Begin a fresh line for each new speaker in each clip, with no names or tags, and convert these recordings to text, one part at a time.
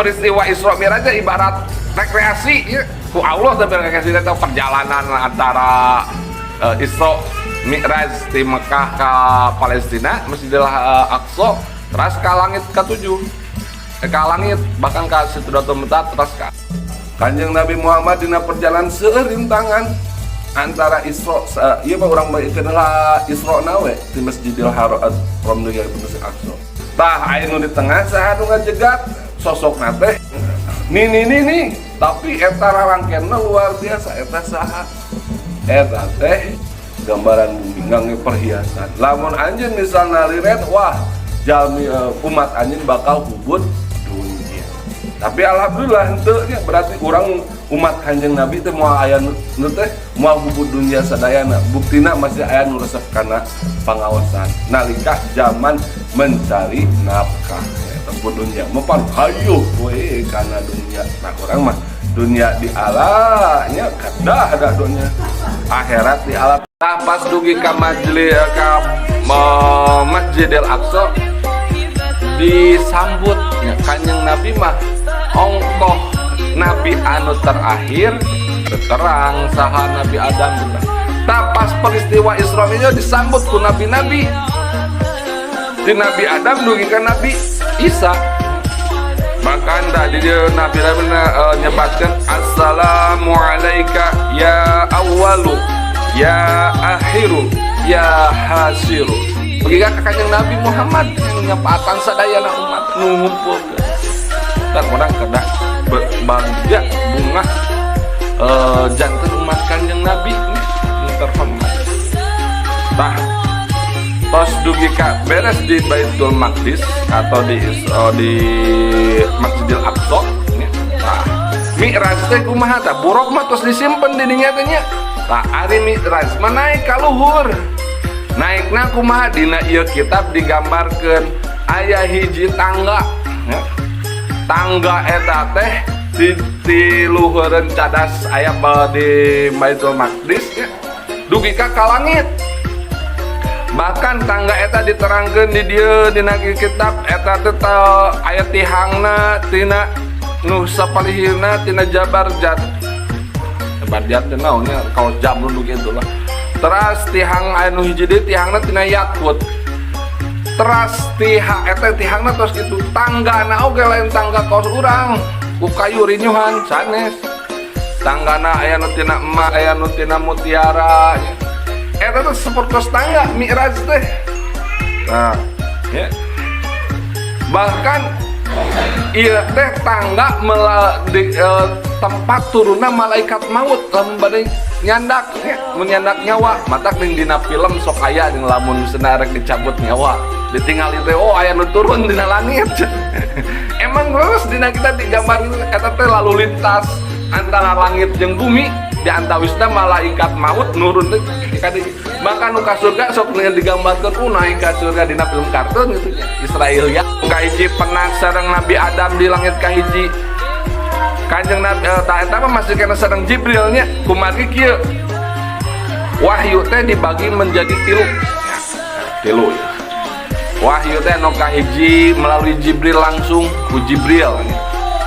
Peristiwa Isra Mi'raj ibarat rekreasi ya. Ku Allah tapi rekreasi itu perjalanan antara Isra Mi'raj di Mekah ke Palestina, Masjidil Aqsa, terus ke langit ke-7, ke langit, bahkan ke Sidratul Muntaha, terus ke Kanjeng Nabi Muhammad dina perjalanan seueur rintangan antara Isra, ieu mah urang kenal Isra na we di Masjidil Haram nu Masjid Aqsa. Tah, aya nu di tengah, saha nu ngajegat? Sosokna teh nini nini, tapi eta rarangkenna luar biasa. Eta saha? Eta teh gambaran bumi ngangge perhiasan. Lamun anjeun misalna liren, wah, jalmi umat anjeun bakal hubbud dunya. Tapi alhamdulillah henteu nya, berarti urang umat Kanjeng Nabi teh moal aya nu teh moal hubbud dunya sadayana. Buktina masih aya nu resep kana pangaosan nalika zaman mencari nafkah tempuh dunia mapan hayu we kana dunia. Nah, urang mah dunia di ala nya, kadah ada dunia akhirat di ala. Tah, pas dugi ka majelis, ka Masjidil Aqsa, disambut ya. Kanjeng Nabi mah ongkoh nabi anu terakhir, terang saha Nabi Adam gitu. Tah, pas peristiwa Isra Mi'raj disambut ku nabi-nabi, di Nabi Adam dugi ka Nabi Isa. Bahkan tadi dia nabi-nabi nyebatkan assalamu alaika ya awwalu ya akhiru ya hasiru. Pergi ka Kanjeng Nabi Muhammad yang nyapatan sadayana umat nu ngumpulkeun. Dan urang kedah bangga, bungah, janten umat Kanjeng Nabi nih nu terhormat. Tah, tos dugi ka beres di Baitul Maqdis atau di Masjidil Aqsa nya. Tah, Mi'raj teh kumaha tah? Buraq mah tos disimpen di dinya teh nya. Tah, ari Mi'raj mah naik ka luhur. Naikna kumaha? Dina ieu kitab digambarkeun aya hiji tangga ya. Tangga eta teh di luhureun cadas aya di Baitul Maqdis ya, dugi ka langit. Bahkan tangga eta diterangkeun di dieu dina kitab, eta teh aya tihangna tina nu sapalihirna tina Zabarjad. Zabarjad teh naon nya, kaos jamrud gitu lah. Teras tihang aya nu hiji deui, tihangna tina yakut. Teras tihang eta tihangna tos kitu. Tanggana oge lain tangga kaos urang, ku kayu rinyuhan sanes. Tanggana aya nu tina emas, aya nu tina mutiara nya. Eta teh sepertos tangga Mi'raj teh. Nah, ya. Bahkan ieu teh tangga di tempat turunna malaikat maut lamun bade nyandak ya, mun nyandak nyawa. Matak ning dina film sok aya ning lamun misalna rek dicabut nyawa, ditinggal teh, oh, aya nu turun dina langit. Emang terus dina kita digambar eta teh lalu lintas antara langit jeung bumi, di antawisna malaikat maut nurun teh kadi. Maka nu ka surga sok digambarkeun naik ka surga dina film kartun gitu nya. Israel ya. Kahiji, pernah sareng Nabi Adam di langit kahiji. Kanjeng Nabi tah eta mah masih kena sareng Jibril nya. Kumargi kieu, wahyu teh dibagi menjadi tilu ya, tilu ya. Wahyu teh nu kahiji melalui Jibril, langsung ku Jibril nya,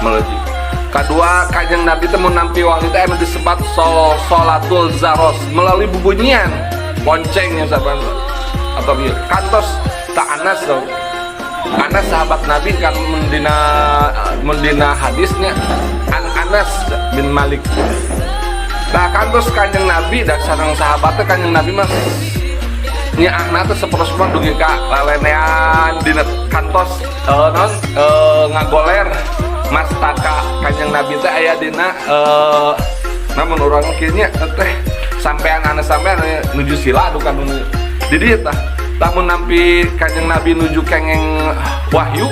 melalui Jibril. Kedua, Kanjeng Nabi teh mun nampi wahyu teh anu disebut solatul jaros, melalui bubunyian loncengnya saban atau bieu kantos tak Anas tau. Anas sahabat Nabi kan, mendina mendina hadisnya an Anas bin Malik. Nah, kantos Kanjeng Nabi dan sareng sahabatnya, Kanjeng Nabi mah nyaahna teh sapertos mah dugi ka lelenean dina kantos non ngagoler mastaka Kanjeng Nabi teh aya dina namun urang kieu nya teh sampean anu sampean nuju sila duka nu di dieu. Tah, lamun nampi Kanjeng Nabi nuju kengeng wahyu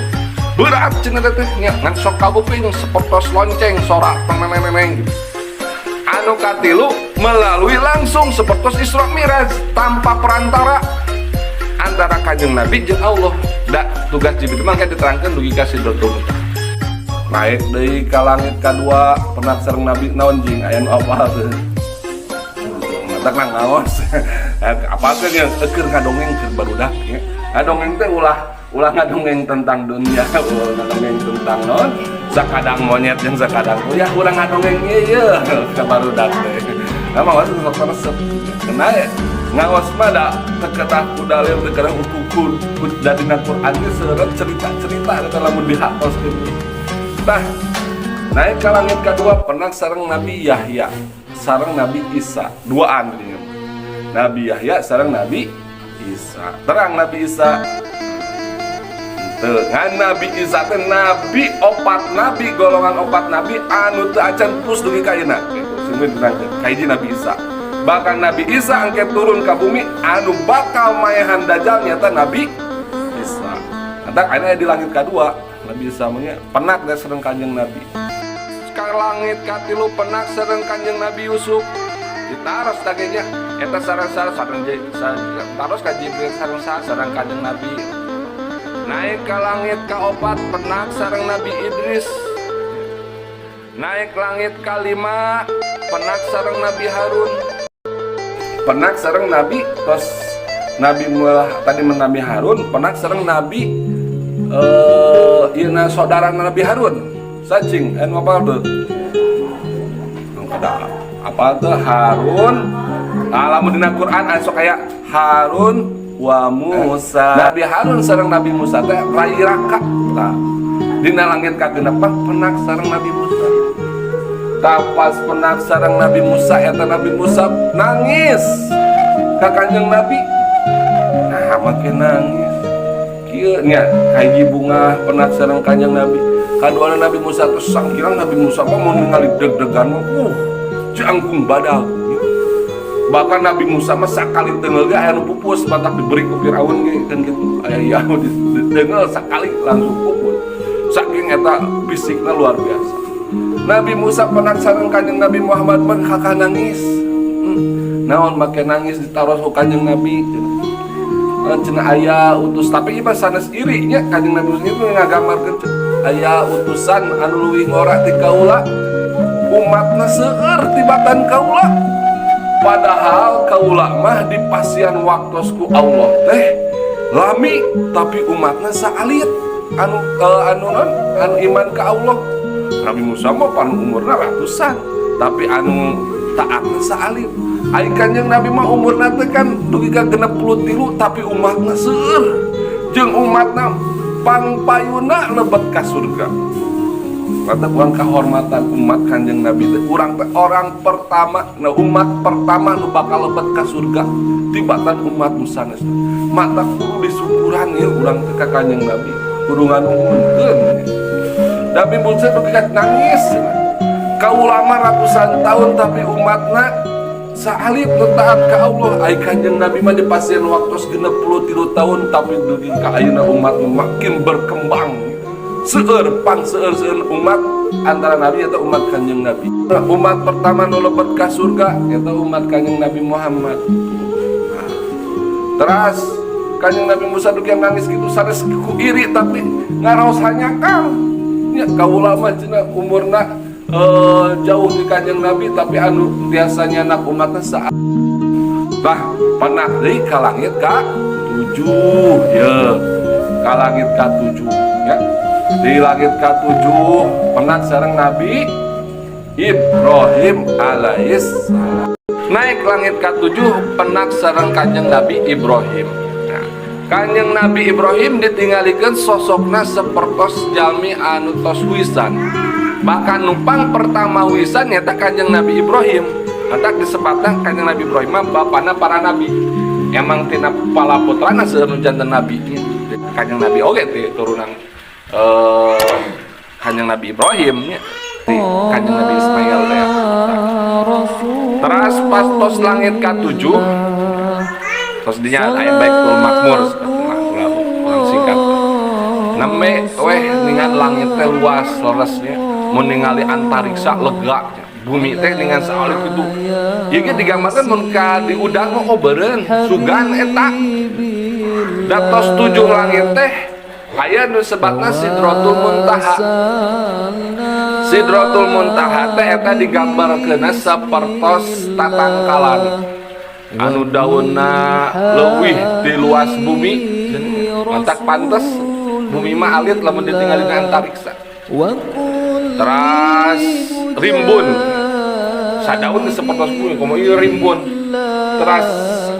berat cenah teh nya, ngan sok kabuping sapertos lonceng sora teng neng neng neng gitu. Anu katilu melalui langsung seperti Isra Mi'raj tanpa perantara antara Kanjeng Nabi jeung Allah. Da tugas Jibril mah kayak diterangkan dugi ka Sidratul Muntaha. Naik deui ka langit kadua, pernah sareng Nabi naon jing, aya nu apal teu? Matak nang ngaos. Apa teh yang keur ngadongeng keur barudak nya. Ngadongeng teh ulah. Ulah ngadongeng tentang dunia, ulah ngadongeng tentang non sakadang monyet jeung sakadang ya urang ngadongeng ieu ka barudak teh. Nah, mah sok resep. Kena ya ngaos mah da teu kedah ku dalil, teu kedah ku da dina Quran ge seureut cerita-cerita eta lamun dihatoskeun. Tah, naik ke langit kedua pernah sareng Nabi Yahya, sareng Nabi Isa, duaan geuning. Nabi Yahya sareng Nabi Isa. Terang Nabi Isa. Teu ngan Nabi Isa teh nabi opat nabi, golongan opat nabi anu teu acan pupus dugi ka ayeuna. Gitu, sing diterangkeun. Kahiji Nabi Isa. Bahkan Nabi Isa engke turun ke bumi, anu bakal maehan Dajjal nyata Nabi Isa. Matak ayeuna di langit kedua Nabi Isa mah nya penak teh sareng Kanjeng Nabi. Ka langit katilu penak sareng Kanjeng Nabi Yusuf. Ditaros tagenya eta sareng sareng sareng taros ka Jibril sareng sareng Kanjeng Nabi. Naik ke langit kaopat penak sareng Nabi Idris. Naik langit kalima penak sareng Nabi Harun. Penak sareng Nabi tos Nabi mulah tadi Nabi Harun penak sareng Nabi ieu saudara Nabi Harun. Sacing anu apa tuh? Kada apa tuh Harun? Nah, lamun dina Quran aya sok aya Harun wa Musa. Nabi Harun sareng Nabi Musa teh rai raka. Tah, dina langit kagenep mah penak sareng Nabi Musa. Tah, pas penak sareng Nabi Musa eta Nabi Musa nangis ka Kanjeng Nabi. Nah, make nangis. Kieu nya kahiji bunga penak sareng Kanjeng Nabi. Kaduana Nabi Musa tuh sangkirang Nabi Musa mah mun ningali deg-degan mah jangkung badag. Bahkan Nabi Musa mah sakali teunggeul ge aya nu pupus, matak diberi ku Firaun ge kan gitu. Aya ieu deunggeul sakali langsung pupus. Saking eta fisikna luar biasa. Nabi Musa penak sareng Kanjeng Nabi Muhammad mah kakak nangis. Naon make nangis ditaros ku Kanjeng Nabi. Cenah aya utus, tapi ieu mah sanes iri nya, Kanjeng Nabi Musa itu ngagambarkeun aya utusan anu leuwih ngora ti kaula, umatna seueur tibatan kaula, padahal kaula mah dipasihan waktos ku Allah teh lami, tapi umatna saalit anu anu non anu iman ka Allah. Nabi Musa mah pan umurna ratusan, tapi anu taatna saalit. Ai Kanjeng Nabi mah umurna teh kan dugi ka 63, tapi umatna seueur jeung umatna pangpayuna lebet ka surga. Kata urang kehormatan umat Kanjeng Nabi teh urang teh orang pertama, nah, umat pertama nu bakal lebet ka surga tibatan umat musanes. Mata kudu disyukuran ya urang teh ka Kanjeng Nabi, kudu nganuhunkeun. Nabi Musa dugi ka nangis, kaula mah ratusan tahun tapi umatna saalit nu taat ka Allah. Ai Kanjeng Nabi mah dipasihan waktu 63 tahun, tapi dugi ka ayeuna umat makin berkembang, seueur pang seueur seueur umat antara nabi atau umat Kanjeng Nabi. Umat pertama nu lebet ka surga eta umat Kanjeng Nabi Muhammad. Nah, teras Kanjeng Nabi Musa dugi nangis gitu sanes ku iri, tapi ngaraos hanjakal nya, kaula mah cenah umurna jauh di Kanjeng Nabi, tapi anu biasanya anak umatnya saat. Bah, pernah deui ka langit ka tujuh ya, ka langit ka tujuh ya. Di langit ka tujuh pernah sareng Nabi Ibrahim alaihissalam. Naik langit ka tujuh penak sareng Kanjeng Nabi Ibrahim. Nah, Kanjeng Nabi Ibrahim ditinggalikeun sosokna sepertos jalmi anu tos huisan. Bahkan numpang pertama huisan nyata Kanjeng Nabi Ibrahim. Matak disebutna Kanjeng Nabi Ibrahim mah bapana para nabi. Emang tina pala putrana seueur nu janten nabi. Kanjeng Nabi oge ti turunan Kanjeng Nabi Ibrahim nya. Ti Kanjeng Nabi Ismail teh. Teras pas tos langit ka-7 tos dinya aya Baitul Makmur lah, ulah ulang singkat. Nembe weh ningal langit teh luas leresnya, mun ningali antariksa lega, bumi teh dengan saalit itu. Ieu ge digambarkeun mun ka di udang mah oh beureun sugan eta. Da tos tujuh langit teh aya nu sebatna Sidratul Muntaha. Sidratul Muntaha teh eta digambarkeunna sapertos tatangkalan anu daunna leuwih di luas bumi. Matak pantes bumi mah alit lamun ditinggali di antariksa. Teras rimbun, sadaun seperti bumi, komo ieu rimbun. Teras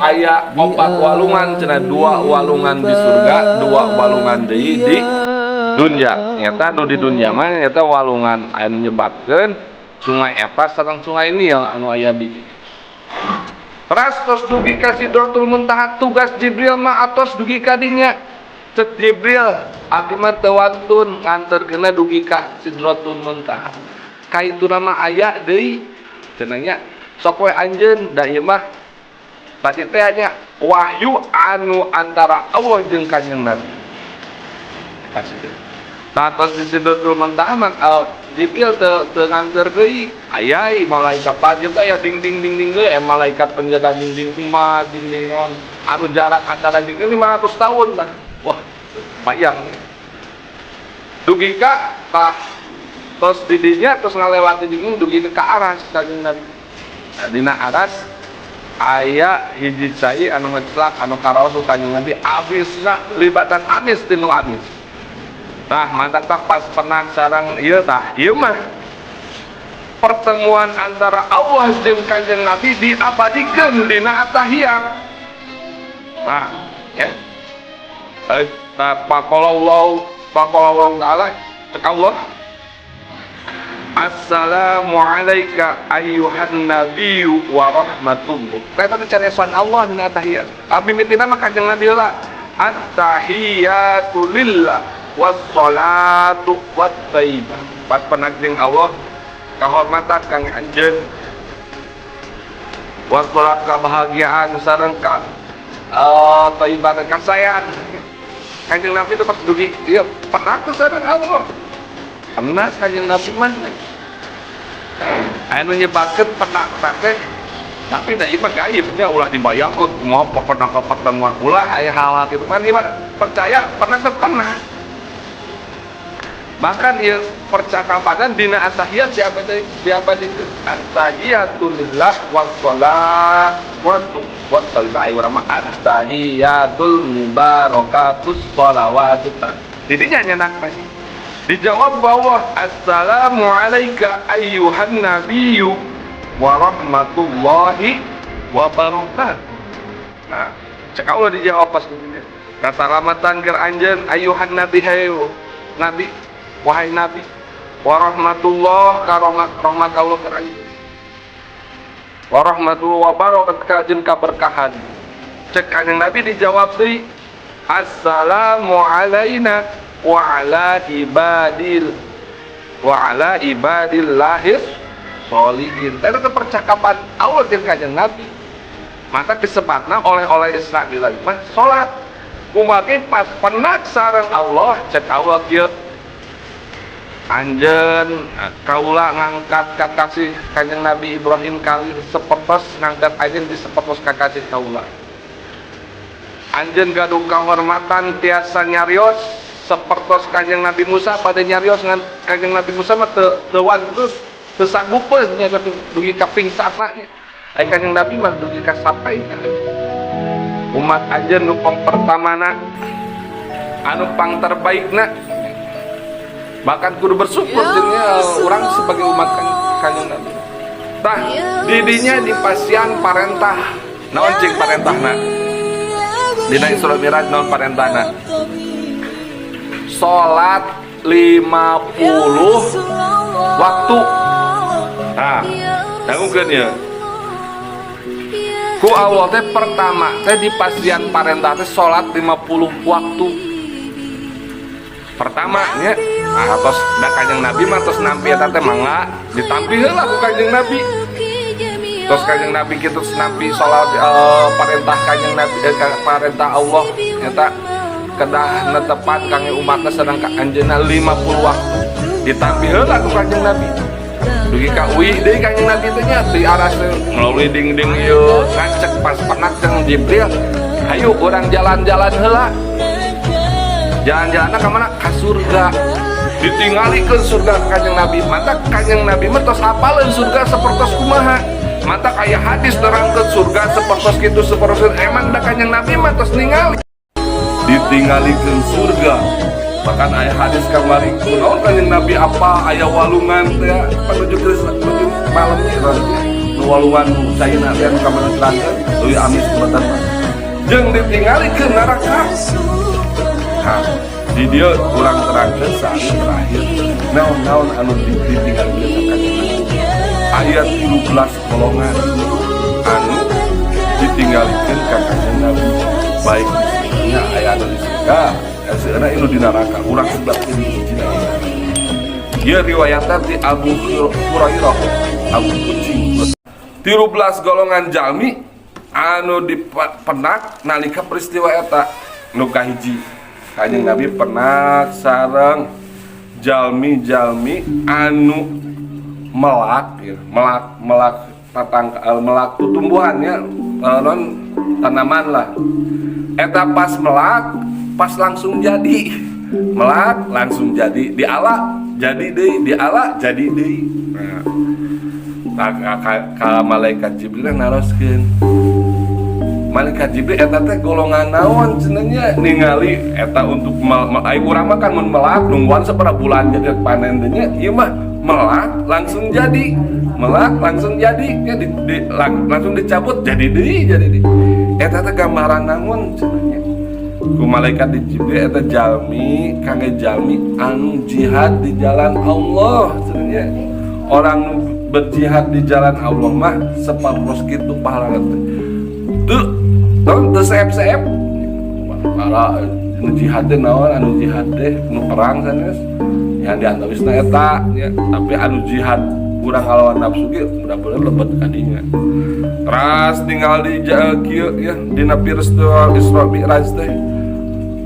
aya opat walungan cenah, dua walungan di surga, dua walungan deui di dunya. Nyata nu di dunya mah nyata walungan anu nyebabkeun Sungai Efrat sareng Sungai Nil anu aya di. Teras tos dugi ka Sidratul Muntaha, tugas Jibril mah atos dugi ka dinya. Cek Jibril, "Abdi mah teu wantun nganterkeunna dugi ka Sidratul Muntaha. Ka ituna mah aya deui," cenah nya. "Sok we anjeun, da ieu mah pasti teh nya wahyu anu antara Allah jeung Kanjeng Nabi." Pasti. Nah, tos di Sidratul Muntaha mah Jibril teu nganter deui. Aya malaikat pajak aya ding ding ding ding deui, malaikat penjaga dinding kumaha, dinding naon anu jarak antara dinding 500 tahun lah. Wah, bayang. Dugi ka tah tos di dinya, tos ngalewati dinding dugi ka aras Kanjeng Nabi. Nah, dina aras aya hiji cai anu ngeclak, anu karaos ku Kanjeng Nabi amisna libatan amis tinu amis. Nah, mantap tah pas pernah sareng ieu. Tah, ieu mah pertemuan antara Allah jeung Kanjeng Nabi diabadikeun dina atahiyat. Nah, ya. Nah, faqalallahu ta'ala, cek Allah, "Assalamu alayka ayyuhan nabiyyu wa rahmatullah." Eta teh cariosan Allah dina atahiyat. Abi mimitina mah Kanjeng Nabi heula. Attahiyatu lillah wassalatu watthayyibah. Pas penaging Allah, kehormatan kang anjeun, wassalat kebahagiaan sareng ka thayyibah kasayang. Kanjeng Nabi itu pas dugi ieu pernah tuh sareng Allah. Pernah Kanjeng Nabi mah anu nyebabkeun pernah teh, tapi da ieu mah gaib nya, ulah dibayangkeun kumaha pernah pertemuan, ulah aya hal-hal kitu kan. Ieu mah percaya pernah teh pernah. Bahkan ieu percakapan dina atahiyat siapa teh siapa itu attahiyatu lillah wassalatu wassalam urang mah attahiyatul mubarakatus shalawatu. Didinya nyenak teh dijawab bahwa assalamu alayka ayyuhan nabiyyu wa rahmatullahi wa barakatuh. Nah, cek Allah dijawab pas begini. Kasalamatan keur anjeun, ayyuhan nabi, hayu nabi, wahai nabi, warahmatullah, karohmat rahmat Allah keur anjeun, warahmatullahi wabarakatuh jeung kaberkahan. Cek Kanjeng Nabi dijawab deui, assalamu alaina wa ala ibadil wa ala ibadillahis sholihin. Eta teh percakapan Allah jeung Kanjeng Nabi. Maka disebutna oleh-oleh Isra Mi'raj mah salat. Kumaha pas penak sareng Allah, cek Allah kieu, "Anjeun kaula ngangkat kakasih Kanjeng Nabi Ibrahim kali sepetos ngangkat anjeun di sepetos kakasih kaula. Anjeun gaduh kehormatan tiasa nyarios sepertos Kanjeng Nabi Musa pada nyarios, ngan Kanjeng Nabi Musa mah teu teu wantun, teu sanggupeun nya dugi ka pingsana nya. Ai Kanjeng Nabi mah dugi ka sampai. Umat anjeun nu pang pertamana, anu pang terbaikna." Bahkan kudu bersyukur jadinya orang sebagai umat Kanjeng Nabi. Tah, didinya dipasihan parentah. Naon cing parentahna dina Isra Mi'raj? Naon parentahna? Salat 50 waktu. Nah, dangukeun ya ku Allah teh. Pertama teh dipasihan parentah teh salat 50 waktu pertama nya. Nah, tos da Kanjeng Nabi mah tos nampi eta teh, mangga ditampi heula ku Kanjeng Nabi. Terus Kanjeng Nabi kitu nampi salat, parentah Kanjeng Nabi, parentah Allah eta kedah netepan kangge umatna sareng ka anjeunna 50 waktu, ditampi heula ku Kanjeng Nabi dugi ka uih deui Kanjeng Nabi teh nya di aras melalui dinding ieu. Ngacek pas penak jeung Jibril, "Hayu urang jalan-jalan heula." Jalan-jalanna ka mana? Ka surga. Ditingali ke surga Kanjeng Nabi. Mata Kanjeng Nabi mah tos hafaleun surga sapertos kumaha. Mata kayak hadis nerangkeun surga sapertos kitu, sapertos, emang da Kanjeng Nabi mah tos ningali. Ditinggalikeun surga. Bahkan aya hadis kamari, kunaon Kanjeng Nabi apa aya walungan teh menuju ke menuju malam nya, nu walungan caina teh nu kamari terangkeun leuwih amis kubatan jeung ditinggalikeun neraka. Nah, di dieu urang terangkeun saat terakhir naon-naon anu ditinggalikeun ka Kanjeng Nabi. Aya 13 golongan anu ditinggalikeun ka Kanjeng Nabi, baik nya aya anu di surga, aya anu di neraka. Urang sebelah kiri hijina. Ieu riwayatna di Abu Hurairah, Abu Kucing. 13 golongan jalmi anu dipenak nalika peristiwa eta. Nu kahiji, Kanjeng Nabi penak sareng jalmi-jalmi anu melak ya, melak melak tatang melak tumbuhannya, non tanaman lah. Eta pas melak, pas langsung jadi, melak langsung jadi, diala jadi deui, diala jadi deui. Nah, ka malaikat Jibril naroskeun, malaikat Jibril, eta teh golongan naon cenah nya? Ningali eta untuk ai urang mah kan mun melak nungguan sabaraha bulan jadi panen teh nya. Ieu mah melak langsung jadi, melak langsung jadi ya, langsung dicabut jadi deui, jadi deui. Eta teh gambaran naon cenah nya? Ku malaikat di Jibril, eta jalmi kangge jalmi anu jihad di jalan Allah cenah nya. Orang nu berjihad di jalan Allah mah sapertos kitu pahalana teh, teu naon, teu seep-seep. Para nu jihad teh naon? Anu jihad teh nu perang sanes yang diantawisna eta ya, tapi anu jihad kurang ngalawan nafsu ge mudah-mudahan lebet kadinya. Teras tinggal di kieu ya, dina peristiwa Isra Mi'raj teh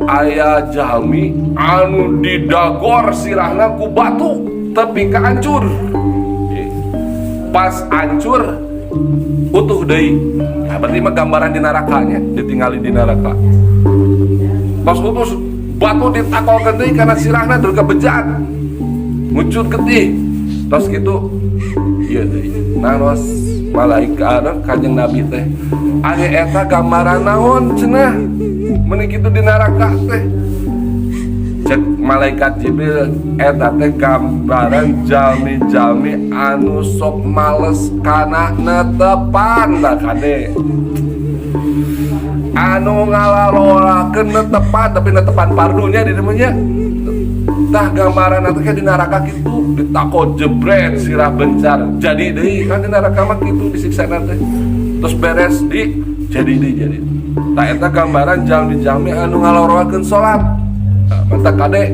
aya jalmi anu didagor sirahna ku batu tepi ka hancur. Pas hancur utuh deui. Nah, berarti mah gambaran di nerakanya, ditinggali di neraka. Pas utuh, batu ditakolkeun deui kana sirahna terus kebejat, muncul getih. Terus gitu ieu deui. Naros malaikat Kanjeng Nabi teh, aya eta gambaran naon cenah meuni kitu di neraka teh? Cek malaikat Jibril, eta teh gambaran jalmi-jalmi anu sok males kana netepan. Tah, kade anu ngalalolakeun netepan, tapi netepan fardunya di namanya. Tah, gambaran nanti di neraka gitu, ditakot jebret sirah bencar jadi deui. Kan di neraka mah gitu disiksa nanti, terus beres di jadi deui, jadi. Tah, eta gambaran jalmi-jalmi anu ngaloroakeun salat. Nah, mantap, kade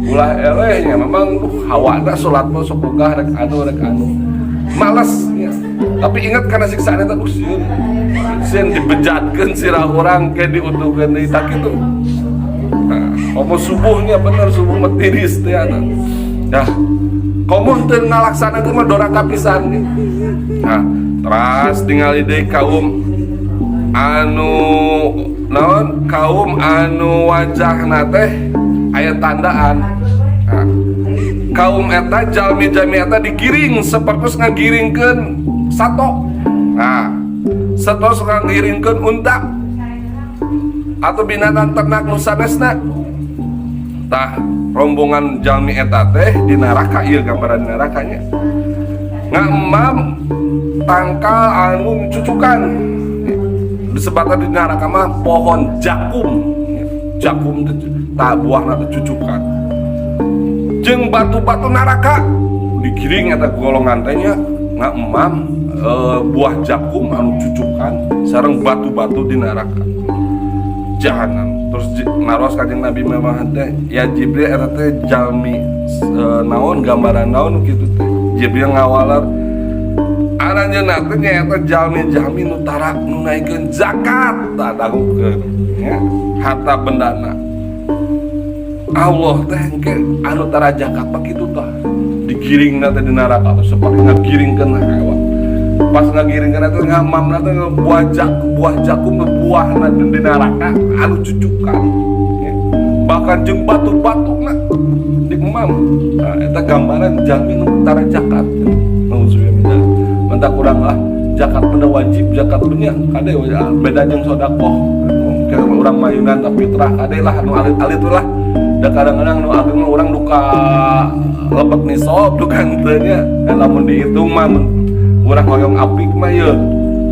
ulah eleh nya. Memang hawana salat mah sok ogah, rek anu rek anu, males ya. Tapi ingat karena siksaan eta, sieun sieun dibejatkeun sirah urang ke diutuhkeun deui. Tak kitu. Nah, komo subuhnya bener, subuh mah tiris teh anu. Nah, komo teu ngalaksanakeun mah doraka pisan. Nah, teras tingali deui kaum anu naon, kaum anu wajahna teh aya tandaan. Nah, kaum eta, jalmi-jalmi eta digiring seperti ngagiringkeun sato. Nah, seterus ngagiringkeun unta atau binatang ternak nu sanesna. Tah, rombongan jalmi eta teh di neraka, ieu gambaran nerakanya, ngamam tangkal anu cucukan. Disebutkan di neraka mah pohon jakum. Jakum teh tah buahna teh cucukan, jeung batu-batu neraka digiring eta golongan teh nya, ngamam buah jakum anu cucukan sareng batu-batu di neraka jahanam. Terus naros Kanjeng Nabi memang teh, ya Jibril, eta teh jalmi naon, gambaran naon kitu teh? Jibril ngawaler, aranjeunna teh nyaeta jalmi-jalmi nu tara nunaikeun zakat. Tah, dangukeun ya harta bendana Allah teh. Engke anu tara zakat mah kitu tah, digiringna teh di neraka teh seperti ngagiringkeun hewan. Pas ngagiringkeun teh ngamamna teh buah jakum, buahna di neraka anu cucukan ya. Bahkan jeung batu-batuna di emam. Nah, eta gambaran jalmi nu tara zakat. Nauzubillah min dzalik. Mantap, kurang lah zakat, benda wajib zakat punya kade beda jeung sodakoh. Oke. Kayak urang mayunan tapi fitrah, kade lah nu alit-alit lah. Da kadang-kadang nu ageng mah urang duka lebet nisob, duka henteu nya. Dan lamun dihitung mah, mun urang hoyong apik mah ye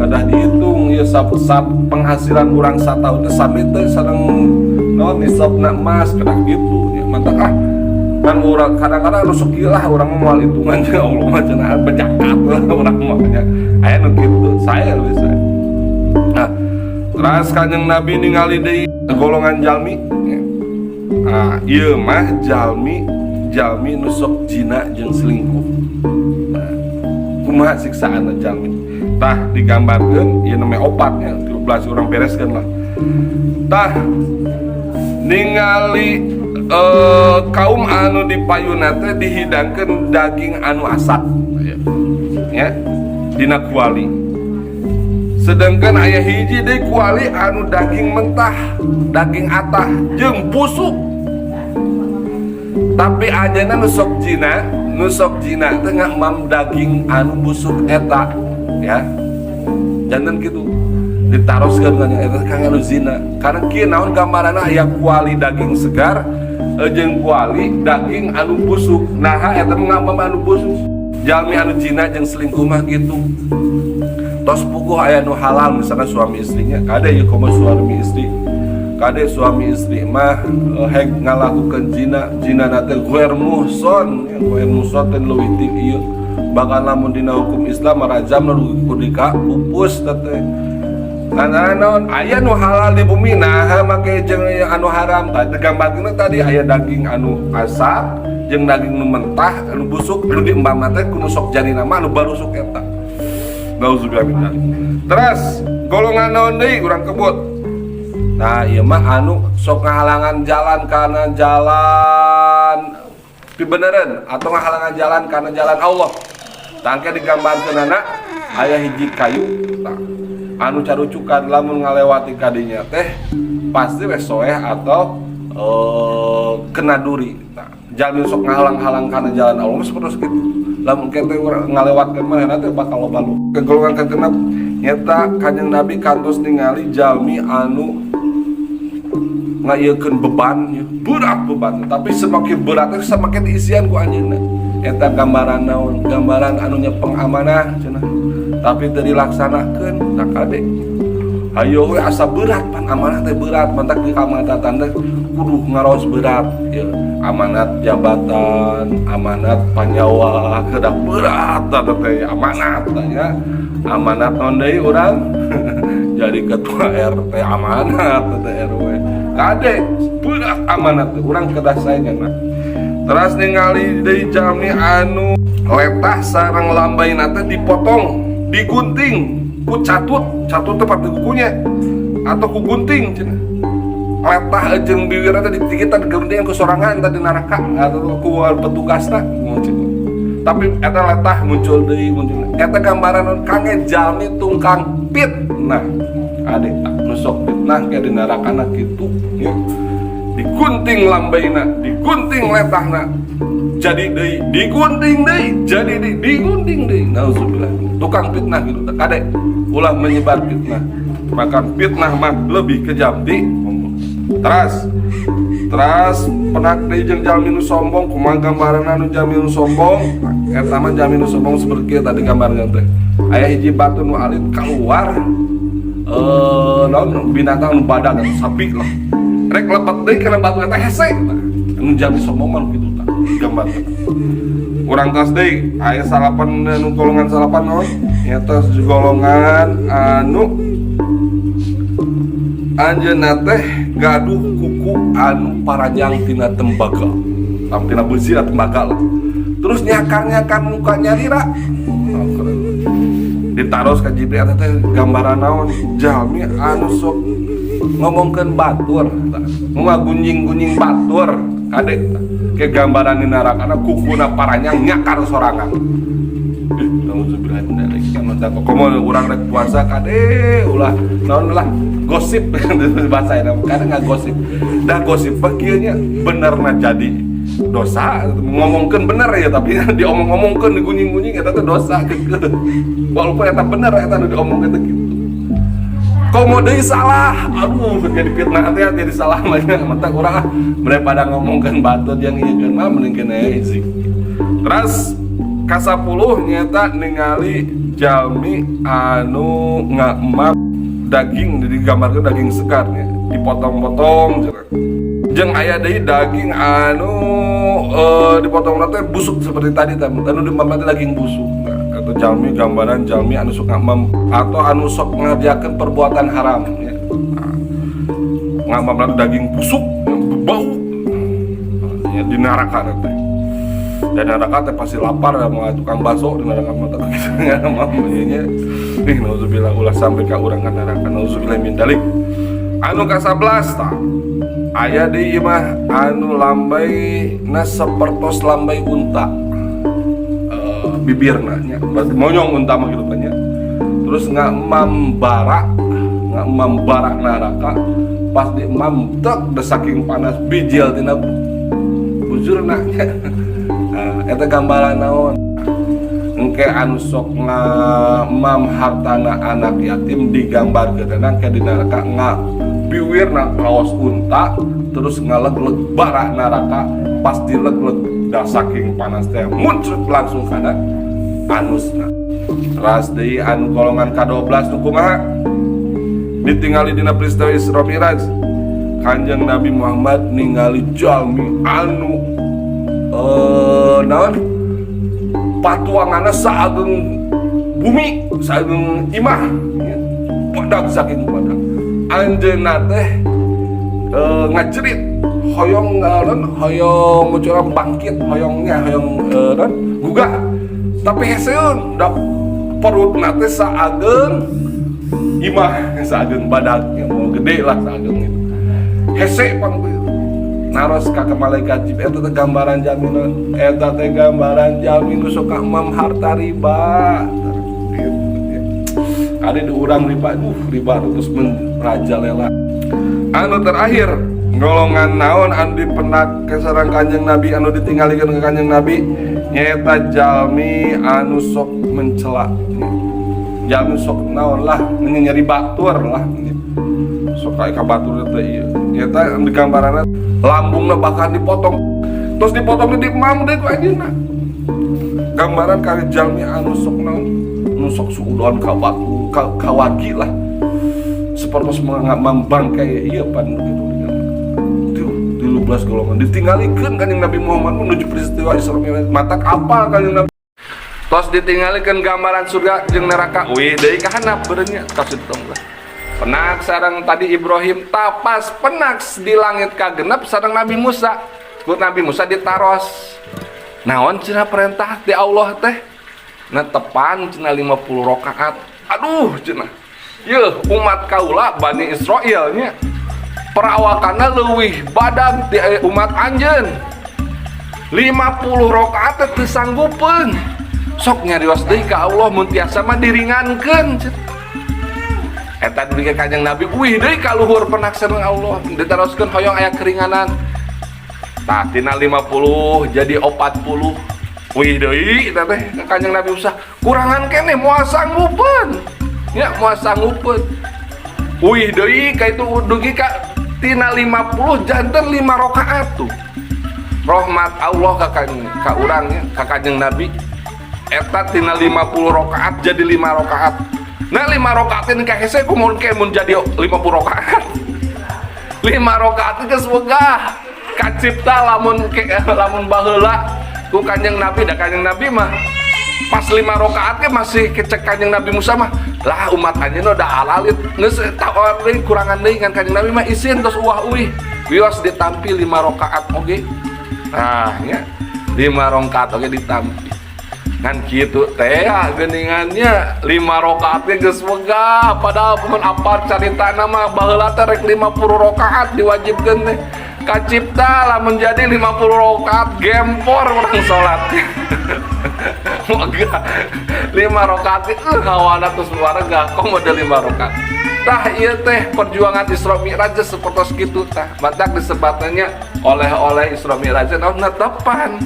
kedah dihitung ya, sap, sap penghasilan urang sataun teh sami teh sareng naon nisabna emas, kedah gitu ya. Mantak ah kan urang kadang-kadang anu sok lah, urang mah moal hitungan ya Allah mah cenah bejakat lah urang mah nya. Aya nu kitu, saya lebih saya. Nah, terus Kanjeng Nabi ningali deui golongan jalmi ya. Ah, ieu mah jalmi jalmi nu sok zina jeung selingkuh. Nah, kumaha siksaan jalmi? Tah, digambarkeun ieu namanya opatnya 13, urang bereskeun lah. Tah, ningali kaum anu dipayuna teh dihidangkeun daging anu asak ya, ya dina kuali, sedangkan aya hiji deui kuali anu daging mentah, daging atah jeung busuk, tapi anjeunna nu sok zina, nu sok zina teh ngamam daging anu busuk eta ya. Janten kitu ditaroskeun kan eta kang anu zina, karena kieu naon gambaranna, aya kuali daging segar jeung kuali daging anu busuk. Nah, eta ngamam anu busuk. Jalmi anu zina jeung selingkuh mah gitu. Tos puguh aya nu halal, misalkan suami istrinya, kade ieu komo suami istri. Kade suami istri mah hek ngalakukeun zina, zina na teh ghair muhson ya, ghair muhson teh leuwih ti ieu. Bahkan lamun dina hukum Islam rajam nu kudu pupus teh. Nah, naon aya nu halal di bumi, nah make jeung anu haram. Tadi gambarkeun tadi aya daging anu asak jeung daging nu mentah anu busuk, anu diembam teh kudu sok jadi nama anu barusuk eta. Nauzubillah min dzalik. Terus golongan naon deui urang kebut? Nah, ieu mah anu sok ngahalangan jalan karena jalan pibeneran atau ngahalangan jalan karena jalan Allah. Tangke digambarkeun anak aya hiji kayu tah, anu carucukan lamun ngalewati kadinya teh pasti weh soeh atau kena duri. Nah, jalmi sok ngahalang-halang karena jalan Allah mah seperti gitu. Lamun kita urang ngalewatkeun manehna teh bakal loba lu. Ke golongan kagenep nyata Kanjeng Nabi kantos ningali jalmi anu ngayekeun beban ya, berat beban, tapi semakin berat teh semakin isian ku anjeunna. Eta gambaran naon? Gambaran anu nyepeng amanah cenah, tapi teu dilaksanakeun. Tak kade ayo we asa berat, pan amanah teh berat. Mantak di kamatatan teh kudu ngaros berat ya, amanat jabatan, amanat panyawa kedah berat tah teh amanat tah ya. Amanat naon deui? Urang jadi ketua RT amanat teh, RW, kade berat amanat teh, urang kedah saingan. Nah, terus ningali deui jalmi anu letah sareng lambaina teh dipotong, digunting ku catut, catut tepat di kukunya atau ku gunting cenah. Letah jeung bibirna teh ditigitan, digunting ku sorangan tadi neraka atau ku petugasna muncul. Tapi eta letah muncul deui, muncul. Eta gambaran kangge jalmi tungkang fitnah. Ade tak nu sok fitnah ke di nerakana kitu ya. Digunting lambaina, digunting letahna, jadi deui, digunting deui, jadi deui, digunting deui. Nauzubillah. Tukang fitnah gitu. Kade ulah menyebar fitnah, maka fitnah mah lebih kejam di. Terus terus penak deui jeung jalmi nu sombong. Kumaha gambaran anu jalmi nu sombong? Eta mah jalmi nu sombong seperti tadi gambarnya teh, aya hiji batu nu alit, keluar naon, binatang nu badag atau sapi lah, rek lebet deui kana batu eta hese. Anu jalmi sombong mah kitu tah gambarna. Urang tas deui, aya salapan anu golongan salapan naon? Nyata golongan anu anjeunna teh gaduh kuku anu paranjang tina tembaga. Tam tina besi atau tembaga lah. Terus nyakar-nyakar muka nyalira. Oh, keren. Ditaros ka Jibril, eta teh gambaran naon? Jalmi anu sok ngomongkeun batur tah. Ngagunjing-gunjing batur, kade tah. Ke gambaran di narakana kukuna paranjang nyakar sorangan. Ih, nauzubillah min dzalik. Kan komo urang rek puasa, kade ulah naon lah, gosip bahasa ini kadang nggak gosip dah. Gosip mah kieu nya, benerna jadi dosa, ngomongkeun bener ya, tapi diomong-omongkeun, digunjing-gunjing, eta teh dosa keukeuh, walaupun eta bener, eta nu diomongkeun teh kitu. Komo deui salah, aduh, jadi fitnah teh, jadi salah mah nya. Matak urang ah daripada ngomongkeun batur yang ieu mah mending kena izik. Terus ka-10 nyata ningali jalmi anu ngamam daging, digambarkeun daging segar nya, dipotong-potong cenah. Jeung aya deui daging anu dipotong teh busuk seperti tadi teh, anu dimamah teh daging busuk. Nah, atau jalmi, gambaran jalmi anu suka mem atau anu sok ngerjakeun perbuatan haram ya. Nah, ngamam daging busuk bau ya di neraka teh, dan neraka teh pasti lapar ya, mau tukang bakso di neraka mah teh gitu ya mamanya nih. Nauzubillah, ulah sampai ka urang ka neraka, nauzubillah min dalik. Anu ka-11 tah aya di ieu mah anu lambai na sapertos lambai unta, bibirna nya, berarti monyong unta mah gitu kan nya. Terus ngamam bara neraka, pas di emam tek saking panas bijil tina bujurna nya. Nah, eta gambaran naon? Engke anu sok ngamam hartana anak yatim digambarkeun engke di neraka nga biwirna kaos unta, terus ngaleg-leg bara neraka, pas dileg-leg da saking panas teh muncrat langsung kana anusna. Ras deui anu golongan ka-12 nu kumaha ditingali dina peristiwa Isra Mi'raj? Kanjeng Nabi Muhammad ningali jalmi anu naon patuanganna saageng bumi, saageng imah ya. Badag saking badag, anjeunna teh ngajerit hoyong naon, hoyong muncul bangkit, hoyongnya hoyong naon gugah, tapi heseun da perutna teh saageng imah, saageng badag ya, mau gede lah saageng itu. Hese pang naros ka malaikat Jibril, eta teh gambaran jalmi naon? Eta teh gambaran jalmi nu sok emam harta riba gitu ya. Kali di urang riba, riba terus merajalela. Anu terakhir, golongan naon anu dipendak ke sareng Kanjeng Nabi, anu ditinggalikeun ke Kanjeng Nabi? Nyaeta jalmi anu sok mencela, jalmi sok naon lah, nyeri batur lah, sok kayak ka batur teh ieu. Nyaeta di gambaranna lambungna bahkan dipotong, terus dipotong di emam deui ku anjeunna, gambaran kali jalmi anu sok naon, nu sok suudon ka batu ka, kawagi lah, seperti membangkai iya pan gitu. 13 golongan ditinggalikeun Kanjeng Nabi Muhammad menuju peristiwa Isra Mi'raj. Matak apal Kanjeng Nabi. Tos ditinggalikeun gambaran surga jeung neraka, wih deui ka handap beureunnya, tos ditong lah. Penak sareng tadi Ibrahim, tapas penak di langit kagenep sareng Nabi Musa. Ku Nabi Musa ditaros, naon cenah perintah di Allah teh? Netepan cenah 50 rakaat. Aduh cenah, yeuh umat kaula Bani Israel nya perawakanna leuwih badag ti umat anjeun, 50 rakaat teh teu sanggupeun. Sok nyarios deui ka Allah mun tiasa mah diringankeun cenah. Eta dugi ka Kanjeng Nabi, wih deui ka luhur penak sareng Allah, ditaroskeun hoyong aya keringanan. Tah tina 50 jadi 40. Wih deui eta teh ka Kanjeng Nabi Musa, kurangan keneh, moal sanggupeun ya, moal sanggupeun. Wih deui ka itu dugi ka tina 50 janten 5 rakaat. Tuh rahmat Allah ka urang nya, ka Kanjeng Nabi eta tina 50 rakaat jadi 5 rakaat. Nah, 5 rakaat ini ka hese kumaha ke mun jadi 50 rakaat? 5 rakaat geus wegah kacipta lamun ke, lamun baheula ku Kanjeng Nabi, da Kanjeng Nabi mah pas 5 rakaat ke masih kecek Kanjeng Nabi Musa mah lah umat anjeunna udah alalit geus tawar deui, kurangan deui. Kan Kanjeng Nabi mah isin, terus uah uih wios ditampi 5 rakaat oge. Nah nya 5 rakaat oge ditampi kan kitu teh ya, geuningannya 5 rakaat ge geus wegah, padahal mun apal caritana mah baheula teh rek 50 rakaat diwajibkeun teh. Kacipta lamun jadi 50 rakaat gempor urang salat. Wegah 5 rakaat hawana terus warga komo 5 rakaat. Tah ieu teh perjuangan Isra Mi'raj seperti kitu. Tah matak disebatnya oleh-oleh Isra Mi'raj naon? Netepan,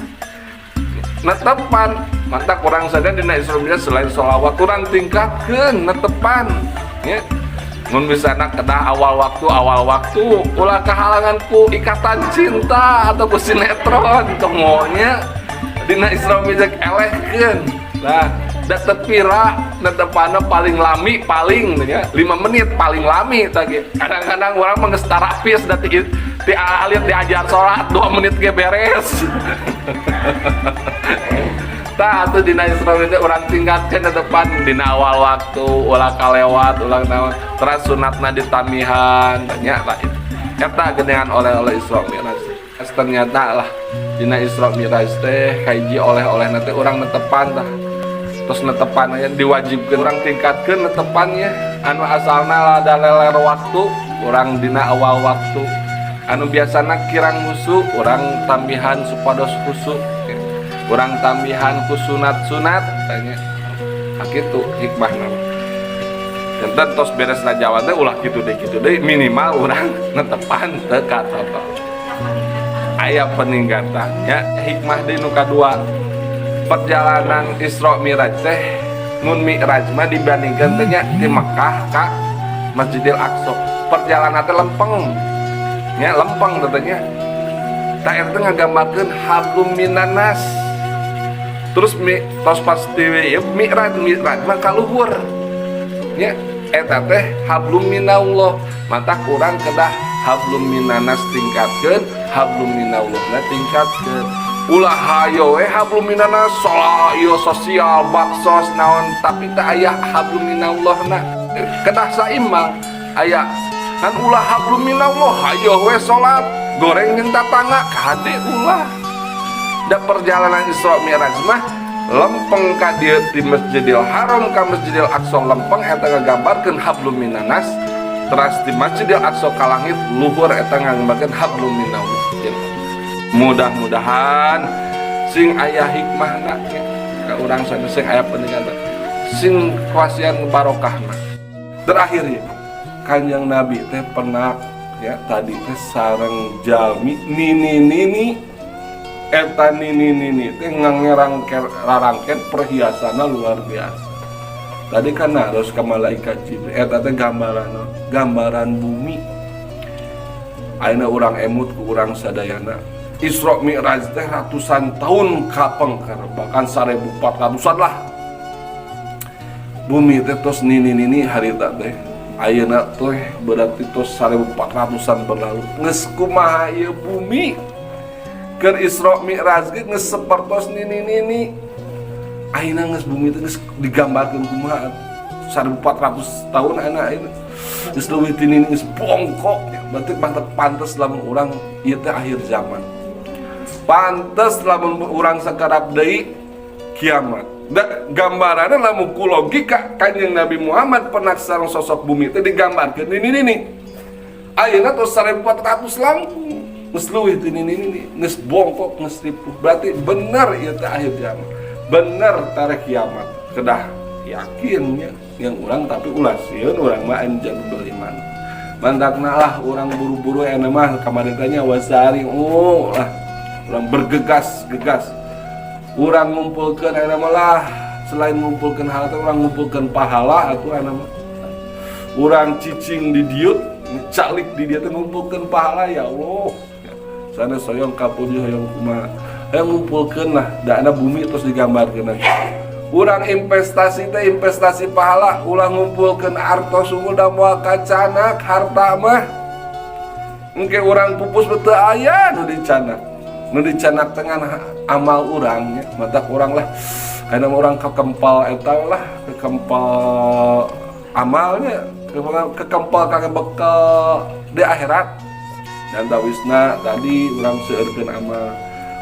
netepan. Matak kurang sadar dina Isra Mi'raj selain sholawat kurang tingkatkeun netepan ya. Mun misalnya kedah awal waktu, awal waktu, ulah kehalangan ku Ikatan Cinta atau ku sinetron. Komo nya dina Isra Mi'raj elehkeun. Nah, da tepira netepana paling lami paling ya 5 menit paling lami tadi. Kadang-kadang orang mah geus tarapis da ti alit diajar sholat 2 menit ge beres. Tah, atuh dina Isra Mi'raj urang tingkatkeun depan dina awal waktu, ulah kalewat, ulah naon. Terus sunatna ditamihan, nya lah. Eta geningan oleh-oleh Isra Mi'raj. Ternyata lah dina Isra Mi'raj teh kahiji oleh-oleh nanti urang netepan tah. Terus netepan aya diwajibkeun urang tingkatkeun netepannya, anu asalna lada leler waktu, urang dina awal waktu. Anu biasana kirang husu, urang tambihan supados husu. Urang tambihan ku sunat-sunat tanya. Nah, kitu hikmahna. Janten tos beres jawan teh ulah kitu deui, kitu deui, minimal urang netepan teu katoto. Aya peningkatan ya. Hikmah deui nu kadua, perjalanan Isra Mi'raj teh, mun Mi'raj mah dibandingkeun teh nya di Mekah ka Masjidil Aqsa, perjalanan teh lempeng nya, lempeng teh nya. Tah, eta ngagambarkeun hablum minannas. Terus mi tos pasti ya Mi'raj, Mi'raj mah kaluhur nya, eta teh hablum minallah. Mata kurang kedah hablum minannas tingkatkeun, hablum minallah na tingkatkeun. Ulah hayo we hablum minannas, salat ieu, sosial, baksos naon, tapi teu aya hablum minallah na. Kedah saimbang aya kan. Ulah hablum minallah hayo we salat goreng jeung tatangga, kade ulah. Da perjalanan Isra Mi'raj mah lempeng ka dieu di Masjidil Haram ka Masjidil Aqsa lempeng, eta ngagambarkeun hablum minannas. Teras di Masjidil Aqsa ka langit luhur, eta ngagambarkeun hablum minallah. Mudah-mudahan sing aya hikmahna nya ka urang sana, sing aya peningkatan, sing kasihan barokahna. Terakhir ya, Kanjeng Nabi teh pernah ya tadi teh sareng jalmi nini nini. Eta nini nini teh ngangerang rarangken perhiasanna luar biasa. Tadi kan harus ke malaikat Jibril, eta teh gambaran gambaran bumi. Ayeuna urang emut ku urang sadayana, Isra Mi'raj teh ratusan tahun kapengker, bahkan 1400-an lah. Bumi teh tos nini-nini harita teh, ayeuna teh berarti tos 1400-an berlalu. Geus kumaha ieu bumi keur Isra Mi'raj ge geus sapertos nini-nini? Ayeuna geus bumi teh geus digambarkeun kumaha 1400 tahun ayeuna? Ayeuna geus leuwih ti nini, geus bongkok. Berarti pantes, pantes lamun urang ieu teh akhir zaman, pantes lamun urang sakarap deui kiamat. Da gambaranna lamun ku logika, Kanjeng Nabi Muhammad pernah sareng sosok bumi teh digambarkeun ini ini. Ayeuna tos 1400 langkung, geus leuwih ti nini nini, geus bongkok, geus ripuh. Berarti bener ieu teh akhir zaman, bener tarek kiamat. Kedah yakin ya yang urang, tapi ulah sieun, urang mah anu beriman. Mantakna lah urang buru-buru enak mah kamari tanya wasari, oh lah urang bergegas-gegas, urang ngumpulkeun enak mah lah. Selain ngumpulkeun harta, urang ngumpulkeun pahala atuh. Enak mah urang cicing di dieu, calik di dieu teh ngumpulkeun pahala. Ya Allah, sana soyong kapuji, hoyong kumaha, hayang ngumpulkeun lah. Da bumi terus digambarkeun. Urang investasi teh investasi pahala, ulah ngumpulkeun artos unggul, da moal kacanak harta mah. Engke urang pupus teu aya nu dicanak. Nu dicanak dengan amal urang nya. Matak urang lah ayeuna mah urang kekempal eta lah, kekempal amalnya, kekempal kangge bekal di akhirat. Dan tawisna tadi urang seueurkeun amal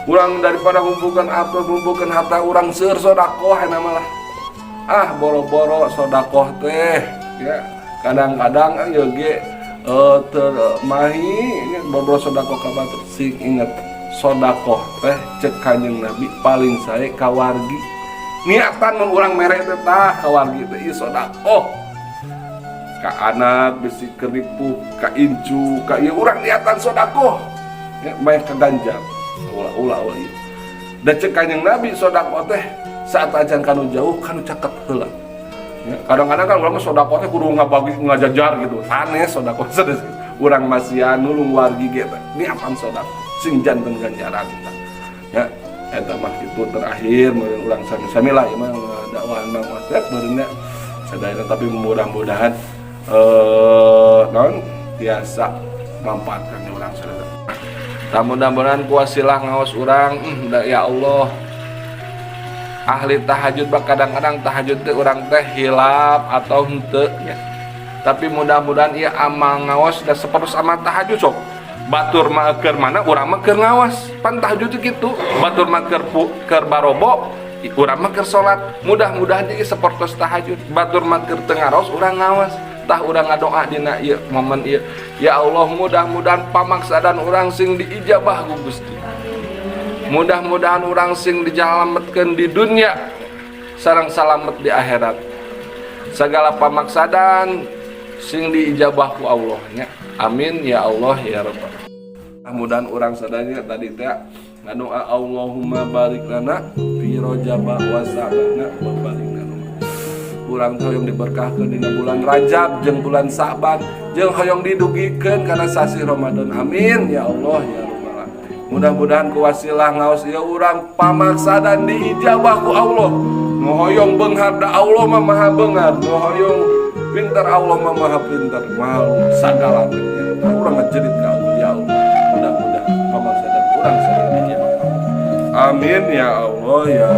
urang daripada ngumpulkeun artos, ngumpulkeun harta. Urang seueur sodakoh ayeuna mah lah. Ah, boro-boro sodakoh teh ya kadang-kadang ya ge teu mahi nya. Boro-boro sodakoh ka batur, sing inget sodakoh teh cek Kanjeng Nabi paling sae ka wargi. Niatan mun urang mere teh, tah ka wargi teh ieu sodakoh, ka anak bisi keripuh, ka incu, ka ieu urang niatan sodakoh ya banyak kaganjar. Ulah, ulah, ulah ieu. Da cek Kanjeng Nabi sodakoh teh saat ajan kanu jauh kanu caket heula. Ya, kadang-kadang kan urang mah sodakoh teh kudu ngabagi ngajajar gitu. Sanes sodakoh sanes. Urang masihan nulung wargi ge teh. Niatan sodakoh sing janten ganjaran kita. Ya, eta mah itu terakhir meureun urang sami-sami lah ieu mah dakwahan Mang Osep meureun nya sadayana, tapi mudah-mudahan naon biasa manfaatkan urang sadaya. Tah, mudah-mudahan ku wasilah ngaos urang da, ya Allah, ahli tahajud bah kadang-kadang tahajud teh urang teh hilap atau henteu nya. Tapi mudah-mudahan ieu amal ngaos da sapertos amal tahajud. Sok batur mah keur mana, urang mah keur ngaos. Pan tahajud teh kitu, batur mah keur keur barobo, urang mah keur salat. Mudah-mudahan ieu sapertos tahajud, batur mah keur teu ngaraos, urang ngaos. Tah, urang ngadoa dina ieu momen ieu, ya Allah, mudah-mudahan pamaksadan urang sing diijabah ku Gusti, mudah-mudahan urang sing dijalametkeun di dunia sareng salamet di akhirat, segala pamaksadan sing diijabah ku Allah nya. Amin ya Allah ya Rabbal. Mudah-mudahan urang sadaya tadi teh ngadoa Allahumma barik lana fi rajaba wa sa'bana wa balighna. Urang teh hoyong diberkahkeun dina bulan Rajab jeung bulan Sa'ban jeung hoyong didugikeun kana sasih Ramadan. Amin ya Allah ya Rabbal alamin. Mudah-mudahan ku wasilah ngaos ieu urang pamaksadan diijabah ku Allah. Nu hoyong beunghar da Allah mah maha beunghar, nu hoyong pintar Allah mah maha pintar, maha sagalana. Tah, urang ngajerit ka Allah, ya Allah, mudah-mudahan pamaksadan urang sadaya diijabah. Amin ya Allah ya.